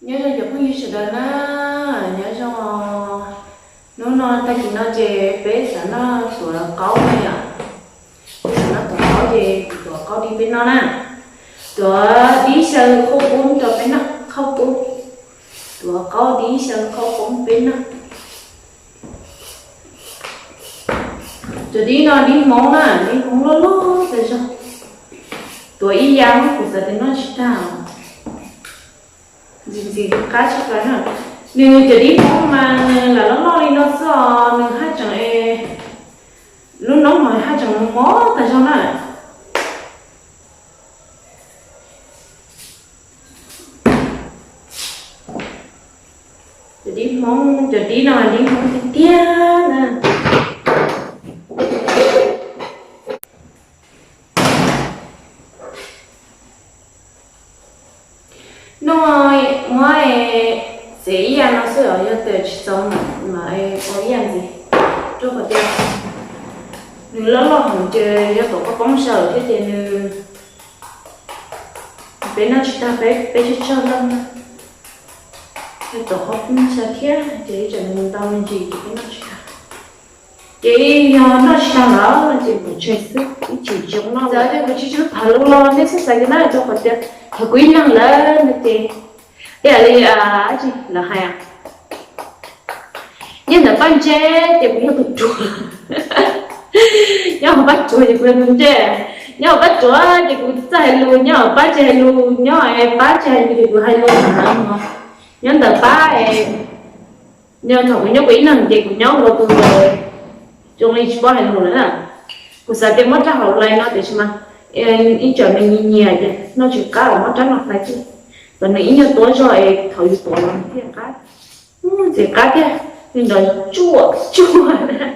Nyob zoo cov phooj ywg sawv daws na, nyob zoo. Hnub no tag kis no ces peb xav noj tuav qaub na yom. Peb xav noj tuav qaub ces kuv tuav qaub dib peb noj na. Tuav dib xyaw qhaub poob rau peb noj, qhaub poob. Tuav qaub dib xyaw qhaub poob peb noj. Cov dib no dib Hmoob na, dib Hmoob loj loj tas zog. Tuav ib yam kuv xav tias noj tsis tag. Ntxim ntxim qab tshaj plaws na. Nws cov dib Hmoob mas nws lam loj loj li no xwb os, nws haj tseem, lub noob mas haj tseem mos mos tas zog na. Cov dib Hmoob, cov dib no dib Hmoob tiag tiag na. Noj muab xev ib yam no xwb os, yog tias tsis txaus mas ua ib yam ntxiv. Rau qhov tias nws loj loj heev ces yog tuav qhaub poob saum thiab ces nws, peb noj tsis tag, peb tsawg tsawg leej na. Yog tuav qhaub poob saum thiab ces ib tsam nws ntau me ntsis ces peb noj tsis tag. Ces yog noj tsis tag lawm ces mus tseg xwb, ib chim tsis noj. Txawm tias kuv tsis tshua tham lus los nej txhob xav li na, rau qhov tias thaum kuv ib leeg lawm no ces ib yam li lawv hais, nyob ntawm Paj Ntseb ces kuv yog tus ruam, nyob hauv Paj Tsuag ces kuv yog tus ntse, nyob hauv Paj Tsuag ces kuv txawj hais lus, nyob hauv Paj Ntseg hais lus, nyob Paj Ntseg hais lus ces kuv hais lus heev, nyob ntawm Paj, nyob thaum kuv nyob kuv ib leeg ces kuv nyob ua tus zoo li tsis paub hais lus lawm na. Kuv xav tias muab rab hauv hlais no tiam sis mas ib tsam nws nyias nyias ces noj tsis qab los muab rab no hlais xwb. Kom nws ib nyuag tuab zog es thaum yus tuav los nws thiaj qab. Ntxim qab tiag, nws nrov tsuaj tsuaj na.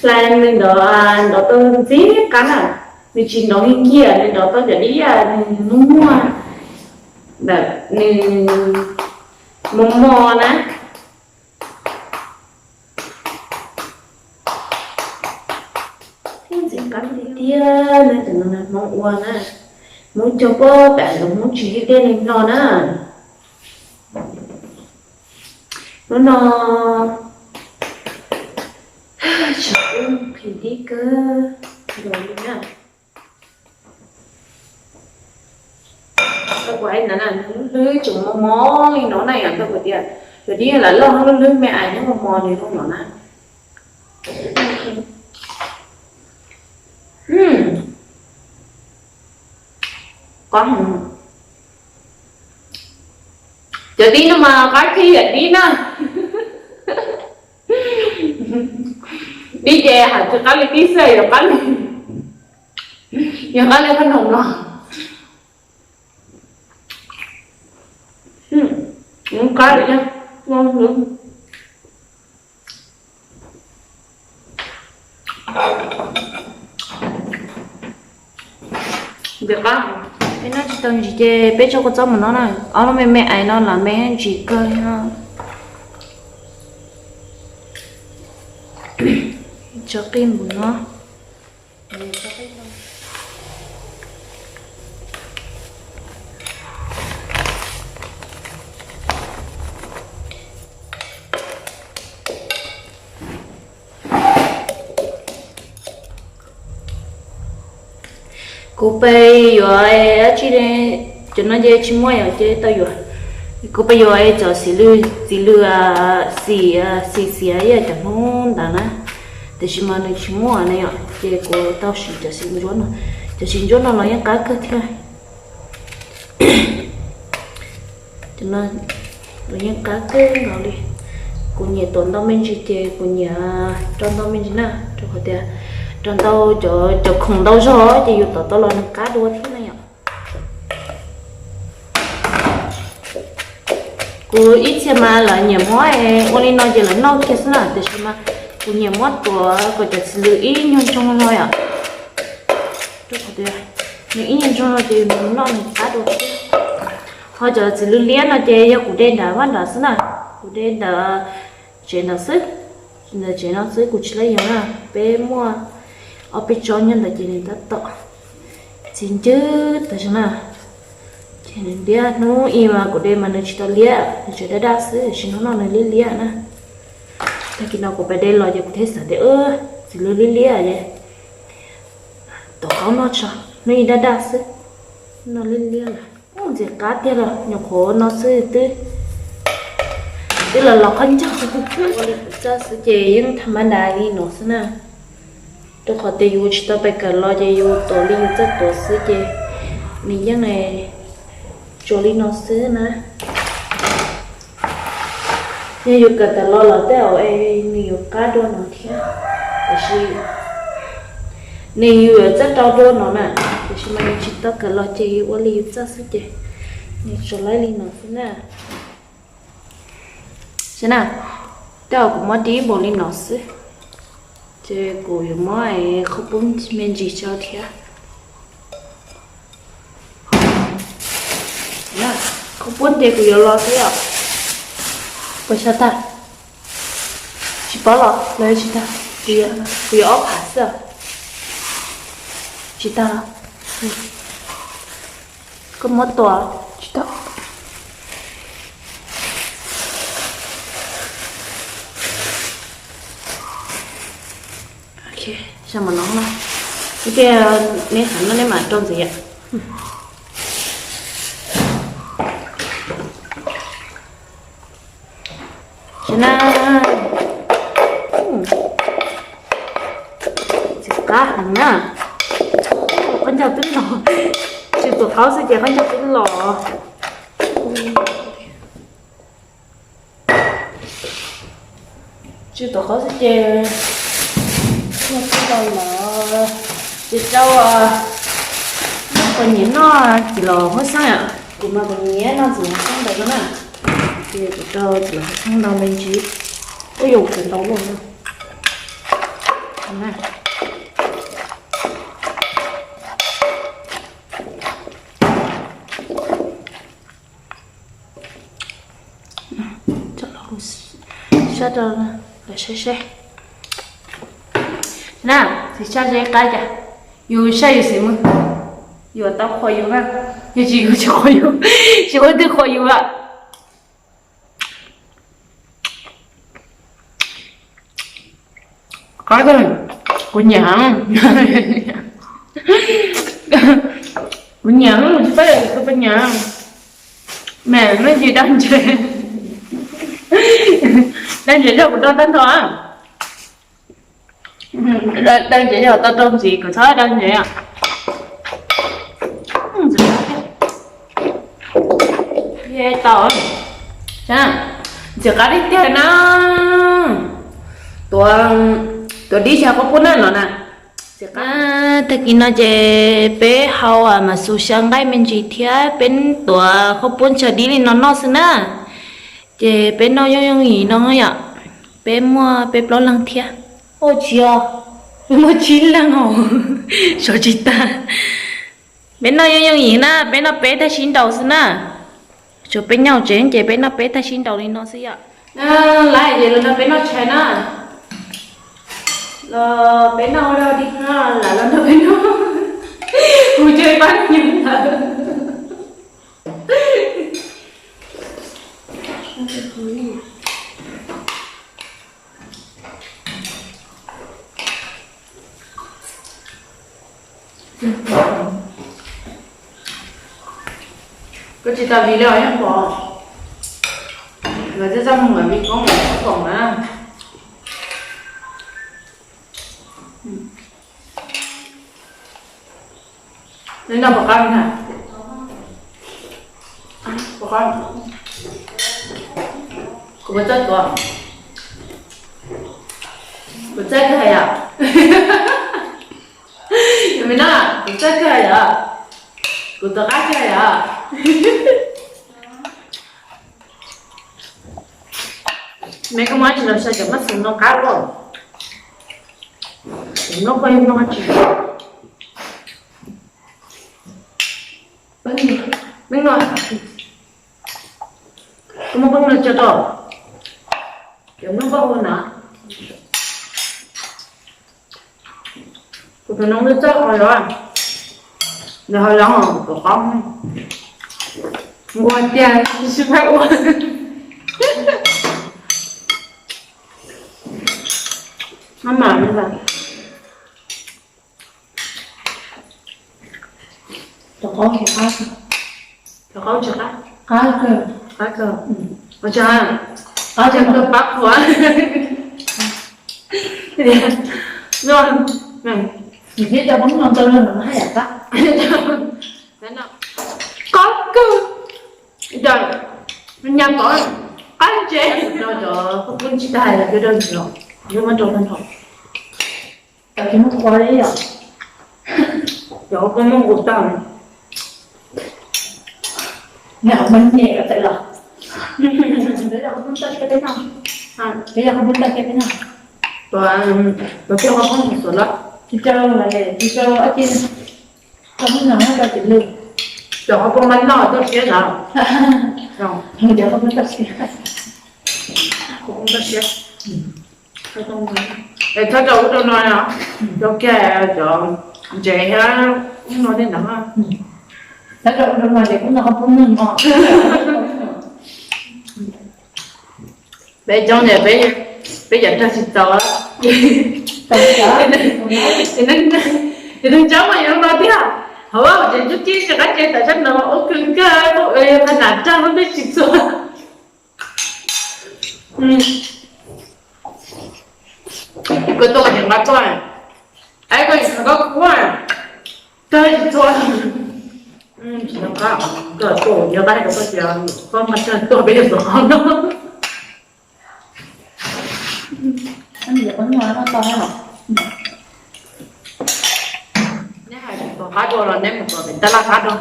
Hlais nws nrov, nrov tau ntxim qab na. Nws tsis nrov nkiag, nws nrov tau cov dib nws muag, nws mos mos na. Thiab ntxim qab tiag tiag na, cov no Hmoob ua na. Hmoob cog pob pem los Hmoob tsis hais dej li no na. Hnub no tshav kub nqhis dib kawg nkaus li na. Tau kuv hais ntawd na, nws lub hlwb tseem mos mos li no na yom, tau kuv tias cov dib lam loj lub hlwb me ais nyob mos mos li no na. Qab, cov dib no mas qab kiag yam dib na. Dib ces hais tsis qab li dib xwb, yog qab li, yog qab li qab noom no. Qab li, ntxim qab. Peb noj tsis tau ntsis ces peb tso kua txob mus no na. Ob lub me me ais no los me ntsis kawg li no. Tso qij mus no. Kuv pais yuav dab tsi, cov no ces tsis muaj yom, ces tau yuav. Kuv pais yuav cov xis lws, xis lws, xis, xis xiav ib yam cov Hmoob ntawd na, tiam sis mas nws tsis muaj na yom, ces kuv tau siv cov xis ntsuab no. Cov xis ntsuab no los yeej qab kawg thiab. Cov no los yeej qab kawg nkaus li. Kuv nyiam tuav ntau me ntsis ces kuv nyiam rau ntau me ntsis na, rau qhov tias rau ntau, cov khoom ntau zog ces yus tuav tau los nws qab dua thiab na yom. Kuv ib txhia mas lawv nyiam muab ua li no ces lawv noj kiag xwb na, tiam sis mas kuv nyiam muab tuav kom cov xis lws ib nyuag ntsoog zog yom. Rau qhov tias nws ib nyuag ntsoog zog ces nws noj nws qab dua thiab. Ho cov xis lws liab no ces yog kuv de nram vaj nrad xwb na, kuv de ntawm tsev nrad xwb. Ntawm tsev no xwb kuv tsis laib yuav na, peb muaj ob peb tsob nyob ntawd ces nws tab tom txiv ncwb tas zog na. Liab, hnub ib mas kuv de mas nws tsis tau liab, nws tseem daj daj xwb, tab sis hnub no nws liab liab na. Tag kis no kuv pais de los ces kuv thiaj xav tias txiv lws liab liab ces tom qaub noj tso, hnub ib daj daj xwb, no liab liab lawm. Ntxim qab tiag los nyuam qhuav no xwb twb, twb los los qhov ncauj. Ua li kuv txawj xwb ces yeej tham ma das li no xwb na. Rau qhov tias yus tsis tau pais kawm los ces yus tuav li yus txawj tuav xwb ces nws yeej tsuas li no xwb na. Yog yus kawm tawm los los tej zaum nws yuav qab dua no thiab, tiam sis nws yus yuav txawj rau dua no na, tiam sis mas yus tsis tau kawm los ces yus ua li yus txawj xwb ces nws tsuas laib li no xwb na. Saib na, tej zaum kuv muab dib npaum li no xwb, ces kuv yuav muab qhaub poob me ntsis tso thiab. Qhaub poob ces kuv yuav los xwb os. Puas tag? Tsis paub los los tsis tag, kuv yuav ob phav xwb. Tsis tag los koj muab tua tsis tau. Xa mov no, ib pliag neb xav noj neb mam rau ntxiv yom. Saib na, ntxim qab heev na. Qhov ncauj twb los, tsis tuav qaub xwb ces qhov ncauj twb los. Tsis tuav qaub xwb ces, no twb los los, ces rau, noj qos nyiam noj ces los huab xeeb yom, kuv mas kuv nyiam noj ntxim huab xeeb ntau na, ces kuv rau ntxim huab xeeb ntau me ntsis, ua yuav kawg ntau luaj na. Sab rau lawv saib seb na, txiv sab ze qab cas, yus saib yus xim mus, yuav tau qhuas yus na, yog tsis yus tsis qhuas yus, tsis muaj leej twg qhuas yus lawm. Qab, kuv nyiam heev, kuv nyiam heev, tsis paub yog kuv puas nyiam, me me ntsis dab ntses, dab ntses yog kuv rau tag nrho. Dab ntses yog tau rau ntxiv kuv txhob dab ntses. Tau, ntxim qab tiag tiag na. Tuav dib xyaw qhaub poob na no na. Tag kis no ces peb hau mas xus xyaw nqaij me ntsis thiab peb tuav qhaub poob xyaw dib li no noj xwb na. Ces peb noj yooj yooj yim no yom. Peb muaj peb plaub leeg thiab. Ua tsis os, peb muaj tsib leeg os, sov tsis tag. Peb noj yooj yooj yim na, peb noj peb tag sib nraus xwb na. Tsuas peb nyob tsev ces peb noj peb tag sib nraus li no xwb yom. Lawm ces los nrog peb noj tshais na. Los peb noj ua dog dig no, lam los nrog peb noj. Kuv coj pab nyob ntawd. Koj tsis tas vim li os, yeej pom lawv txaj txaj muag vim koob khoom na. Li no puas qab na? Puas qab? Kuv puas txawj tuav? Kuv txawj kawg yom? Yog me no, kuv txawj kawg yom? Kuv tuav qab kawg yom? Me koj muab tsis los xyaw cov maj xwm no qab luaj. Noj koj yeej noj tsis. Peb no, koj muab peb no tso rau, cov noj koj hu na. Kuv tus noov twb txawj qhov yov, nws ho zoo kuv tus qaub. Ua tiag, tsis pab ua. Maj mam li mas. Cov qaub tsis qab, cov qaub tsis qab, qab kawg, qab kawg. Ua tsaug, qab kawg pab qhuas. Thiab cov poob no ntau no mas haj yam qab, qab kawg. Nyam tod qab ntse. Rau cov qub qub ntsij tag los cov rau ntsis los, yuav muab rau tag nrho. Cov tsis muaj qhuav li yom. Cov qub muaj nqus tag. Nws muaj nyem tawm los. Peb yog qhov poob toj siab peb noj. Peb yog qhov poob toj siab peb noj. Tus, tus peb qhov poob mus xuas los. Tsis rau, tsis rau ob ceg. Tau hnub no rau tsis lwj. Cov qhov poob mas noj toj siab na. Cov qhov poob toj siab. Qhov poob toj siab. Es txhob rau ub rau no, rau kiag cov ntses thiab ub no tej ntawd. Txhob rau ub rau no ces kuv noj qhov poob no. Peb coob ces peb cov rog tsis txaus. Ces neeg tsob mas yuav no tiag. Hauv ces cub cib tsis qab ces tam sab no ub kawg kawg, qhov nam rog lub npe tsis txuag. Koj tuaj ces nqa tuaj, es koj tsis nqa koj kuv, koj tsis txuag. Tsis nqa, koj tuaj yog qab rau koj tias koj nqa tuaj peb yuav xov qhov no. Neb hais tsis pom qab dua los neb mus pom pem tab laj qab dua.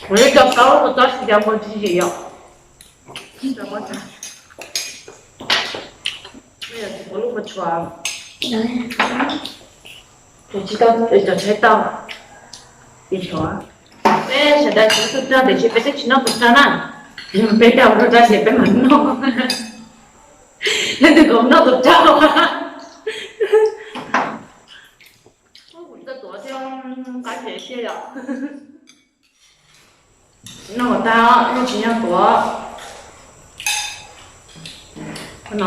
Kuv yeej coj plaub tus tsob tsis nco nqua tsis yim yom. Tus tsis tau, cov tsheb tau. Peb sawv daws tsis tus rog tiam sis peb twb tsis noj tus rog na. Peb rau rau rau ces peb mam noj. Leej twg kom noj tus rog. Kuv txawj tuav thiab qab ces tiag yom. Noj kom tag, noj tsis nyob tuav. No,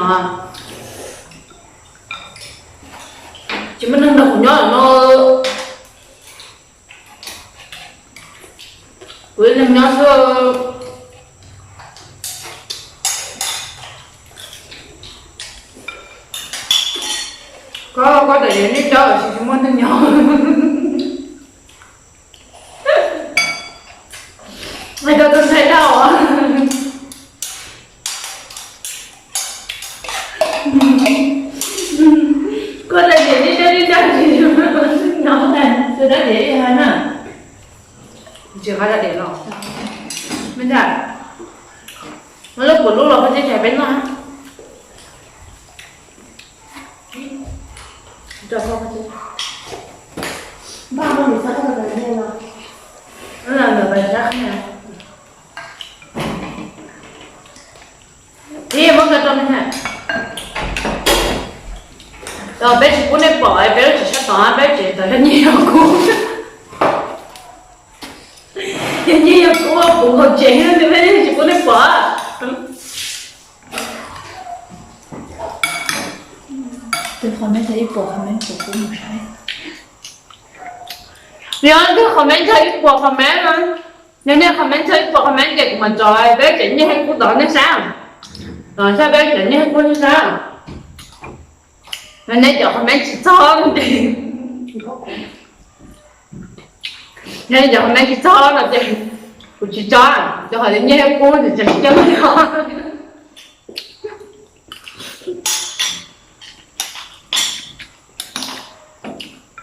tsis muaj neeg nrog kuv nyob no. Kuv ib leeg nyob xwb. Koj, koj txawm yog nej cov tsis muaj neeg nyob. Hais rau tus ntxhais tau. Koj txawm yog nej cov, nej cov tsis muaj neeg nyob, tus dab dem ib hais na. Tsis qab dab dem los. Me ntxhais, muab lub puas lub los koj thiaj tshais peb noj. Ib, muab kiag rau me ntxhais. Peb tsis pub nej pom, peb lub tsev sab tod peb tsev tod yog nyiaj yog kub. Yog nyiaj yog kub puv nkaus tsev, peb tsis pub nej pom. Tus qhov me ntxhais ib puas qhov me ntxhais kuv mus saib. Yog tus qhov me ntxhais ib puas qhov me, yog nej qhov me ntxhais ib puas qhov me ces kuv mam tso peb tsev nyiaj kub tod nej saib. Tod saib peb tsev nyiaj kub nej saib. Nej cov qhov me tsis txog, nej cov qhov me tsis txog no ces kuv tsis tso, cov qhov nyiaj kub ces tseem coj.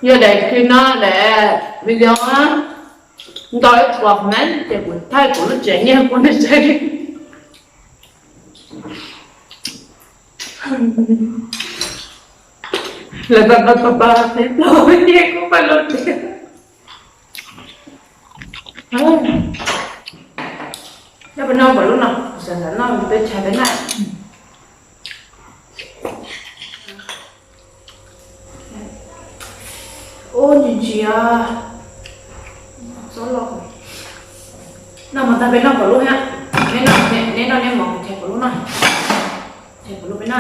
Yog daim clip no daim video ntau ib puas comment ces kuv thaij kuv lub tsev nyiaj kub nej saib. Lawv pab pab pab pab peb plaub nyiaj kub pab lub tsev. Nyob peb noj pom lub no, xav xav noj peb tshais peb noj. Ub, ntsia ntsia. Noj mov tag peb noj puas lub thiab. Neb noj, neb noj neb mov, kuv tseg puas lub noj. Tseg puas lub peb noj.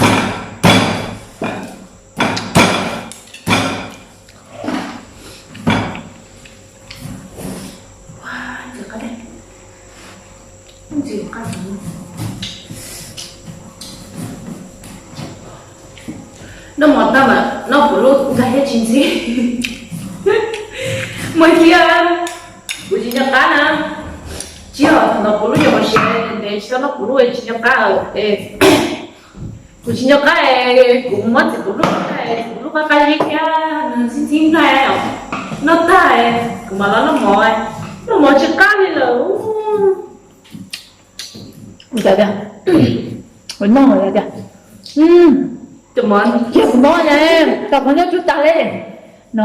Noj mov tag mas noj puas lub nkag thiab tsis ntxim. Muaj ib txhia kuv tsis nco qab na, tsis yog thaum ntawd puas lub yog mas siav ntev tsis tau noj puas lub tsis nco qab es kuv tsis nco qab es kuv muab txiv puas lub, txiv puas lub qab qab zib thiab nws ntxhib ntxhib nplaig os. Noj tag kuv mam los noj mov, noj mov tsis qab li lawm. Ua cas tiag? Ua noj tiag. Cia kuv mob ne, tau qhov nyob tsuj tas li no.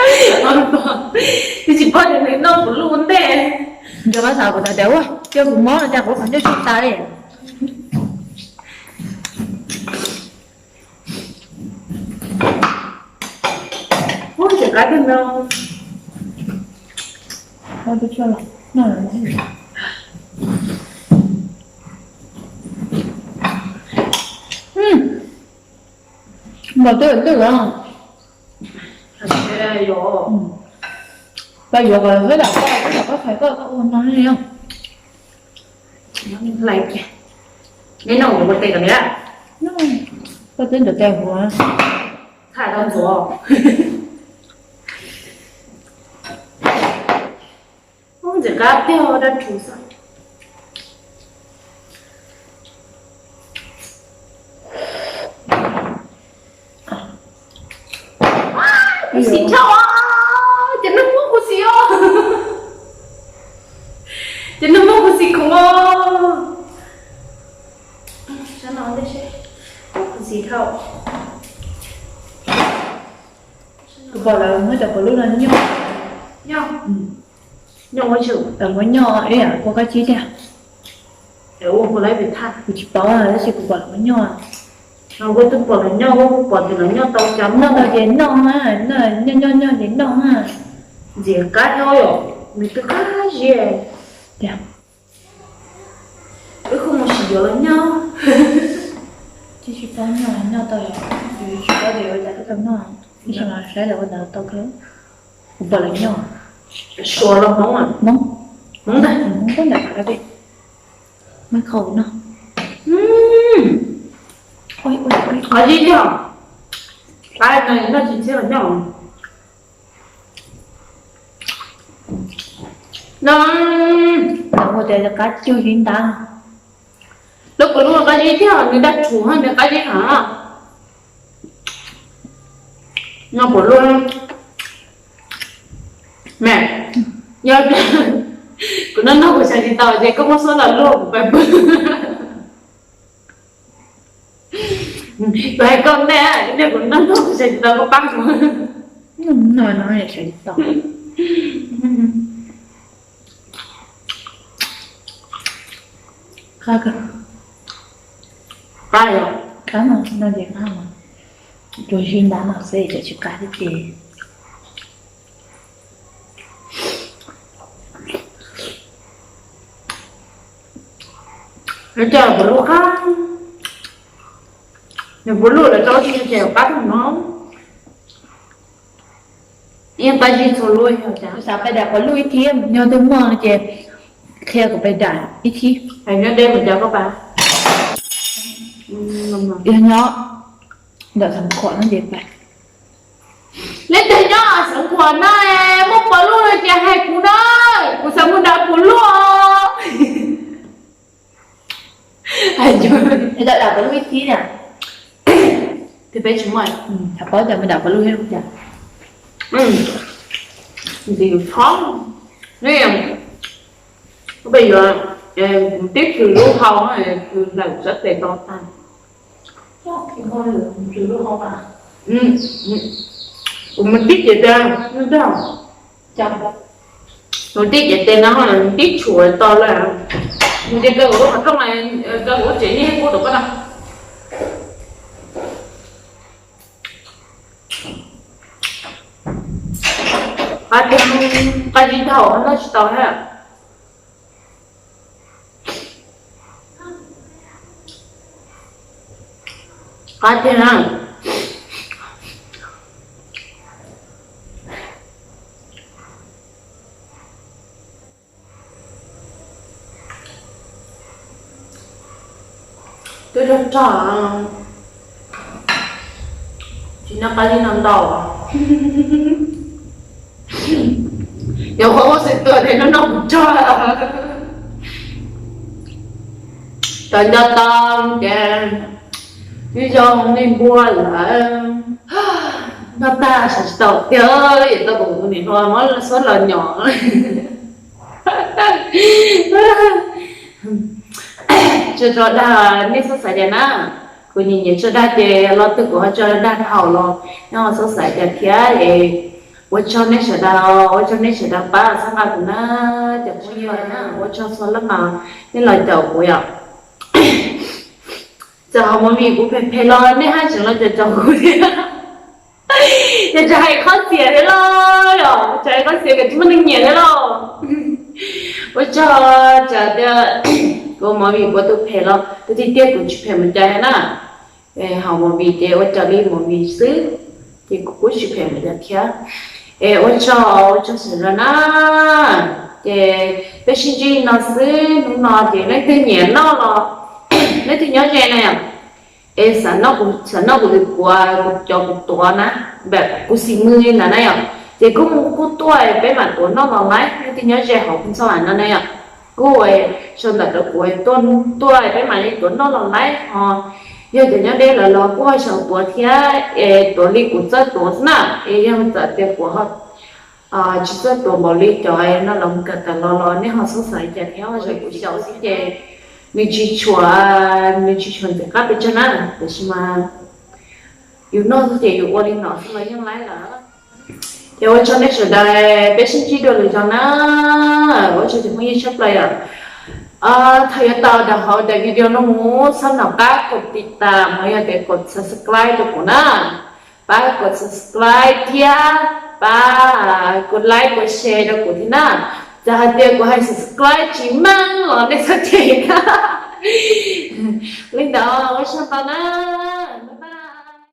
Twb tsis paub tias nws noj kuv lub ua ntej. Nco qab xav kuv tas tias ua cia kuv mob no cas kuv qhov nyob tsuj tas li. Ub, tsis qab tiag no. Npam twb ntwg os. Pab yuav kom hlwb lam koj, hlwb lam koj qhais koj, koj ua no li. Neb noj ua tes kom niam. Koj twb ntawm tes huv. Thaij tau ntxuav. Ub, ntxim qab tiag dab tshus xwb. Kuv xis dhau os, ces nws muab kuv xis os. Ces nws muab kuv xis khoom os. Kuv xis dhau. Kuv pom lawv muab cov puas lub no nyoj. Nyoj. Nyoj ua tsi? Lawv muab nyoj ib yam ua kab tsib tiag. Ua hu lawv pem thaj. Kuv tsis paub tab sis kuv pom lawv muab nyoj. Kuv twb pom lawv nyoj, kuv pom tias lawv nyoj tau cov noj tau ces noj, nyoj nyoj nyoj ces noj. Ntxim qab nyob yom, nws twb qab zib tiag. Wb kuj mus sim yuav los nyob. Tsis tsis paub nyoj, nyoj tau yom, yus tsis paub tias yuav ua cas wb tau noj. Ib xyoo los saib lawv ua ntawd tau kawg. Kuv pom lawv nyoj. Suav los Hmoob? Hmoob. Hmoob ntag. Hmoob ntag. Muab qhau no. Qhov zib tiag. Qab no noj tsis ntxhiab los nyob. No, ua tias qab cuag zib ntab. Lub puas lub qab zib tiag, nws daj rhuv, nws qab zib heev. Noj puas lub me, yog kuv noj noj kuv xav tsis tau ces koj muab xuab los luaj kuv pab pw. Kuv hais koj ntej, kuv noj noj kuv xav tsis tau koj pab kuv. No no xav tsis tau. Qab kawg. Qab yom? Qab no, no ces qab no. Tsuas zib ntab no xwb, tsis qab tiag tiag. Nws coj puas lub qab, nws puas lub lawv tau tsis ces qab tag no. Yeej qab zib txhua lub yog cas. Xav pais dam puas lub ib thib, yog twg muaj no ces qhia kuv pais dam ib thib. Hais nyob deb mus cas koj pab. Yog nyob ntawm Xeev Khuam no ces pais. Leej twg nyob Xeev Khuam na, muaj puas lub no ces hais kuv na, kuv xav mus dam puas lub. Dam puas lub ib thib na. Twb peb tsis muaj, xav paub cas mus dam puas lub thiab cas. Ntxim txhob, ne, peb yuav tib tsis lub hau, lawm sab tes to tag. Kuv mus tib ces tes, mus tib ces tes no tib tshuav to lawm. Mus ces kaw kuv lub qhov rooj, kaw kuv lub tsev niag kub rau koj na. Nqa tsis tau, noj tsis tau thiab. Qab tiag na. Twb rog rog, tsis noj qab li no ntau. Yog qhov ua xwm tuam tias noj noj kuv rog. Tau nco tau ces twb zoo li npua lawm. Noj tag sawv tsis tau tiag, yog tau kuv tus niam hluas muab xob los nyom. Tso tso dag nej txhob xav cas na, kuv nyiam nyiam tso dag ces los twg kuv ho tso dag dhau los nej ho txhob xav cas thiab es. Ua tsaug nej sawv daws, ua tsaug nej sawv daws pab txhawb nqa kuv na, cov phooj ywg na, ua tsaug txhua leej mas nej los caum kuv yom. Txawm hauv movie kuv phem phem los nej haj tseem los caum caum kuv thiab. Ces tsis hais qhov txiav thiab los yom, tsis hais qhov txiav kom tsis muaj neeg nyiam thiab los. Ua tsaug, txawm tias kuv movie kuv tus phem los tus tiag tiag kuv tsis phem mus cas na. Hauv movie ces ua raws li movie xwb, ces kuv kuj tsis phem mus cas thiab. Es ua tsaug, ua tsaug sawv daws na. Ces peb sib ntsib no xwb, hnub no ces leej twg nyiam noj los leej twg nyob ze na yom. Es xav noj kuv, xav noj kuv tus kuav, kuv cov kuv tuav na, npam kuv xim mws li ntawd na yom, ces kuj mus kuj tuaj peb mam tuav noj los laib, leej twg nyob ze hauv kuv txoj mam no na yom. Kuj sau ntawv rau kuv tuaj, peb mam li tuav noj los laib ho. Yog tias nyob deb lawm los kuj ho sau tuav thiab es tuav li kuv txawj tuav xwb na. Es yog txawm tias kuv ho tsis txawj tuav npaum li cov no los mus kawm tawm los los nej ho txhob xav li cas thiab, ho kuv xyaum xwb ces nws tsis tshuav, nws tsis tshuav ntxim qab pes tsawg na, tiam sis mas yus noj xwb ces yus ua li no xwb los yeej laib lawm. Ces ua tsaug nej sawv daws, peb sib ntsib dua lwm zaus na. Ua tsaug cov phooj ywg tshaj plaws yom. Thaum yuav tau rau hauv daim video no mus txhob nco qab kom tiv tam, yog tias kom subscribe rau kuv na. Pab kom subscribe thiab pab kom like kom share rau kuv thiab na. Txawm hais tias kuv hais subscribe tsis meej los nej txhob cem na. Li ntawd ua tsaug ntau na.